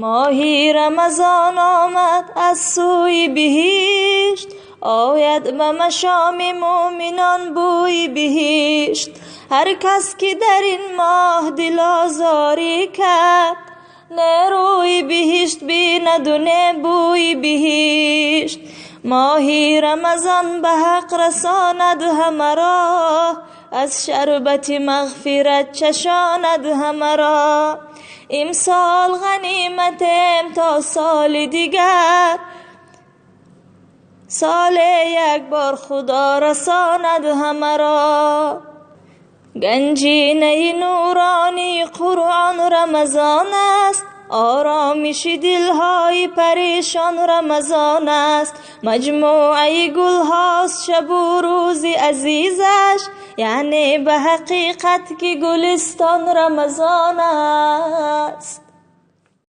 Моҳи Рамазон омад аз сӯи биҳишт, ояд ба машоми мӯъминон бӯи биҳишт. Ҳар кас ки дар ин моҳ дилозорӣ кард, на рӯи биҳишт бинад ва на бӯи биҳишт. Моҳи Рамазон ба ҳақ расонад ҳамаро, аз шарбати мағфират чашонад ҳамаро. Имсол ғаниматем то соли дигар, соле як бор Худо расонад ҳамаро. Ганҷинаи нуронии Қуръон Рамазон аст, оромиши дилҳои парешон Рамазон аст. Маҷмӯаи гулҳост шабу рӯзи азизаш, яъне ба ҳақиқат ки гулистон Рамазон аст.